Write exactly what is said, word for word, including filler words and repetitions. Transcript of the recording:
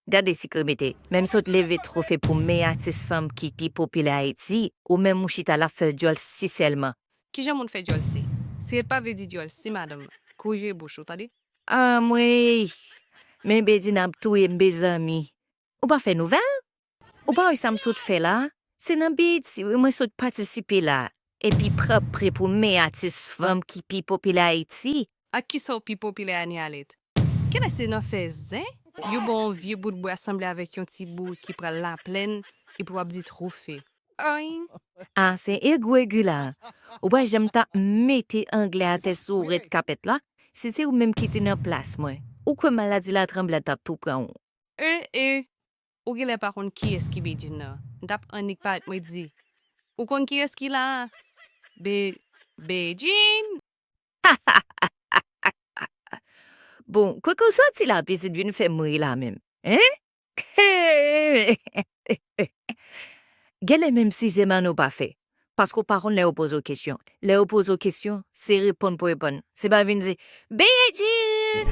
Gade si k remete. Menm sot leve twofe pou meyè atis fanm ki pi popilè Ayiti, ou menm ou chita la fè dyòl si sèlman. Kijan moun fè dyòl si? Si ret pa vle di dyòl si, madanm. Korije bouch ou, tande? Anmwey! Men Bedjine ap touye m, mezanmi. Ou pa fè nouvèl? Ou pa wè sa m sot fè la? Se nan Biyeti wi mwen sot patisipe la. Epi pran pre pou meyè atis fanm ki pi popilè Ayiti. Ak kisa w pi popilè a Nialit? Genlè se nan fè zen? Yo ba w yon vye bout bwa sanble avèk yon ti bourik ki pral laplèn, epi w ap di twofe. Ay! Ah, se egou egou la. Ou pa janm t ap mete anglè atè sou rèd kapèt la, si se ou menm ki te nan plas mwen. Ou kwè maladi latranblad t ap tou pran w? E, e, ou genlè pa konn kiyès ki Bedjine nan. M t ap annik parèt mwen di, ou konn kiyès ki la? Be, Bedjine! Bon, kote w soti la pitit vin fè m ri la menm, en? Genlè menm size Mano pa fè, paske w pa konn lè yo poze w kesyon. Lè yo poze w kesyon, se reponn pou reponn. Se pa vin di, Bedjine!